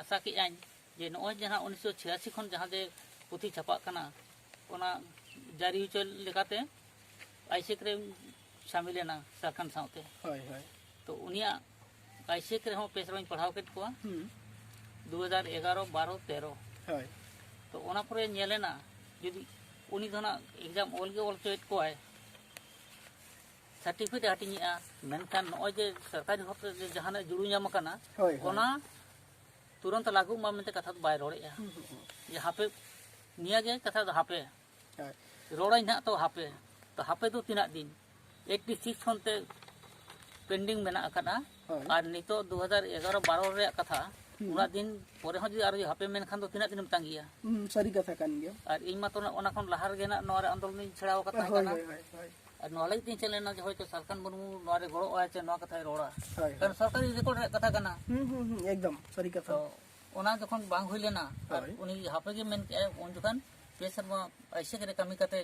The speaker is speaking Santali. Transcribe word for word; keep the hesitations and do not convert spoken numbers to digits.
ᱟᱥᱟ ᱠᱮᱜᱼᱟᱹᱧ ᱡᱮ ᱱᱚᱜᱼᱚᱭ ᱡᱟᱦᱟᱸ ᱩᱱᱤᱥᱥᱚ ᱪᱷᱤᱭᱟᱥᱤ ᱠᱷᱚᱱ ᱡᱟᱦᱟᱸ ᱡᱮ ᱯᱩᱛᱷᱤ ᱪᱷᱟᱯᱟᱜ ᱠᱟᱱᱟ, ᱚᱱᱟ ᱡᱟᱹᱨᱤ ᱦᱚᱪᱚ ᱞᱮᱠᱟᱛᱮ ᱟᱭᱥᱮᱠ ᱨᱮ ᱥᱟᱢᱤᱞ ᱮᱱᱟ ᱥᱟᱨᱠᱷᱟᱱ ᱥᱟᱶᱛᱮ᱾ ᱦᱳᱭ, ᱦᱳᱭ᱾ ᱛᱚ ᱩᱱᱤᱭᱟᱜ ᱟᱭᱥᱮᱠ ᱨᱮᱦᱚᱸ ᱯᱮ ᱥᱮᱨᱢᱟᱧ ᱯᱟᱲᱦᱟᱣ ᱠᱮᱫ ᱠᱚᱣᱟ, ᱦᱩᱸ᱾ ᱫᱩ ᱦᱟᱡᱟᱨ ᱮᱜᱟᱨᱚ, ᱵᱟᱨᱚ, ᱛᱮᱨᱚ᱾ ᱦᱳᱭ᱾ ᱛᱚ ᱚᱱᱟ ᱯᱚᱨᱮ ᱧᱮᱞ ᱮᱱᱟ, ᱡᱩᱫᱤ ᱩᱱᱤ ᱫᱚ ᱱᱟᱜ ᱮᱠᱡᱟᱢ ᱚᱞ ᱜᱮ ᱚᱞ ᱦᱚᱪᱚᱭᱮᱫ ᱠᱚᱣᱟᱭ, ᱥᱟᱨᱴᱤᱯᱷᱤᱠᱮᱴ ᱮ ᱦᱟᱹᱴᱤᱧᱮᱜᱼᱟ, ᱢᱮᱱᱠᱷᱟᱱ ᱱᱚᱜᱼᱚᱭ ᱡᱮ ᱥᱚᱨᱠᱟᱨᱤ ᱦᱚᱨ ᱛᱮ ᱡᱟᱦᱟᱱᱟᱜ ᱡᱩᱲᱩ ᱧᱟᱢ ᱟᱠᱟᱱᱟ, ᱦᱳᱭ, ᱦᱳᱭ᱾ ᱚᱱᱟ ᱛᱩᱨᱟᱹᱱᱛ ᱞᱟᱹᱜᱩᱜ ᱢᱟ ᱢᱮᱱᱛᱮ ᱠᱟᱛᱷᱟ ᱫᱚ ᱵᱟᱭ ᱨᱚᱲᱮᱜᱼᱟ᱾ ᱦᱩᱸ, ᱦᱩᱸ, ᱦᱩᱸ᱾ ᱡᱮ ᱦᱟᱯᱮ, ᱱᱤᱭᱟᱹ ᱜᱮ ᱠᱟᱛᱷᱟ ᱫᱚ ᱦᱟᱯᱮ, ᱦᱳᱭ᱾ ᱨᱚᱲᱟᱹᱧ ᱱᱟᱦᱟᱜ ᱛᱚ ᱦᱟᱯᱮ, ᱛᱚ ᱦᱟᱯᱮ ᱫᱚ ᱛᱤᱱᱟᱹᱜ ᱫᱤᱱ? ᱮᱭᱤᱴᱴᱤ ᱥᱤᱠᱥ ᱠᱷᱚᱱ ᱛᱮ ᱯᱮᱱᱰᱤᱝ ᱢᱮᱱᱟᱜ ᱟᱠᱟᱫᱟ᱾ ᱦᱳᱭ᱾ ᱟᱨ ᱱᱤᱛᱚᱜ ᱫᱩ ᱦᱟᱡᱟᱨ ᱮᱜᱟᱨᱚ ᱵᱟᱨᱚ ᱨᱮᱭᱟᱜ ᱠᱟᱛᱷᱟ, ᱦᱩᱸ᱾ ᱩᱱᱟᱹᱜ ᱫᱤᱱ ᱯᱚᱨᱮ ᱦᱚᱸ ᱡᱩᱫᱤ ᱟᱨᱚ ᱦᱟᱯᱮ ᱢᱮᱱᱠᱷᱟᱱ ᱫᱚ ᱛᱤᱱᱟᱹᱜ ᱫᱤᱱᱮᱢ ᱛᱟᱸᱜᱤᱭᱟ? ᱦᱩᱸ, ᱥᱟᱹᱨᱤ ᱠᱟᱛᱷᱟ ᱠᱟᱱ ᱜᱮᱭᱟ᱾ ᱟᱨ ᱤᱧ ᱢᱟᱛᱚ ᱚᱱᱟ, ᱚᱱᱟ ᱠᱷᱚᱱ ᱞᱟᱦᱟ ᱨᱮᱜᱮ ᱱᱟᱜ ᱱᱚᱣᱟ ᱨᱮ ᱟᱱᱫᱳᱞᱚᱱᱤᱧ ᱪᱷᱮᱲᱟᱣ ᱟᱠᱟᱫ ᱛᱟᱦᱮᱸ ᱦᱳᱭ, ᱠᱟᱱᱟ᱾ ᱦᱳᱭ, ᱦᱳᱭ, ᱦᱳᱭ᱾ ᱟᱨ ᱱᱚᱣᱟ ᱞᱟᱹᱜᱤᱫ ᱛᱤᱧ ᱪᱮᱫ ᱞᱮᱱᱟ ᱡᱮ ᱦᱚᱭᱛᱳ ᱥᱟᱨᱠᱷᱟᱱ ᱢᱩᱨᱢᱩ ᱱᱚᱣᱟ ᱨᱮ ᱜᱚᱲᱚᱜ ᱟᱭ ᱥᱮ ᱱᱚᱣᱟ ᱠᱟᱛᱷᱟᱭ ᱨᱚᱲᱟ᱾ ᱦᱳᱭ, ᱦᱳᱭ᱾ ᱠᱟᱨᱚᱱ ᱥᱚᱨᱠᱟᱨᱤ ᱨᱮᱠᱚᱨᱰ ᱨᱮᱭᱟᱜ ᱠᱟᱛᱷᱟ ᱠᱟᱱᱟ᱾ ᱦᱩᱸ, ᱦᱩᱸ, ᱦᱩᱸ, ᱮᱠᱫᱚᱢ ᱥᱟᱹᱨᱤ ᱠᱟᱛᱷᱟ᱾ ᱛᱚ ᱚᱱᱟ ᱡᱚᱠᱷᱚᱱ ᱵᱟᱝ ᱦᱩᱭ ᱞᱮᱱᱟ, ᱟᱨ ᱦᱳᱭ᱾ ᱩᱱᱤ ᱦᱟᱯᱮ ᱜᱮ ᱢᱮᱱ ᱠᱮᱜᱼᱟᱭ, ᱩᱱ ᱡᱚᱠᱷᱚᱱ ᱯᱮ ᱥᱮᱨᱢᱟ ᱟᱭᱥᱮᱠ ᱨᱮ ᱠᱟᱹᱢᱤ ᱠᱟᱛᱮ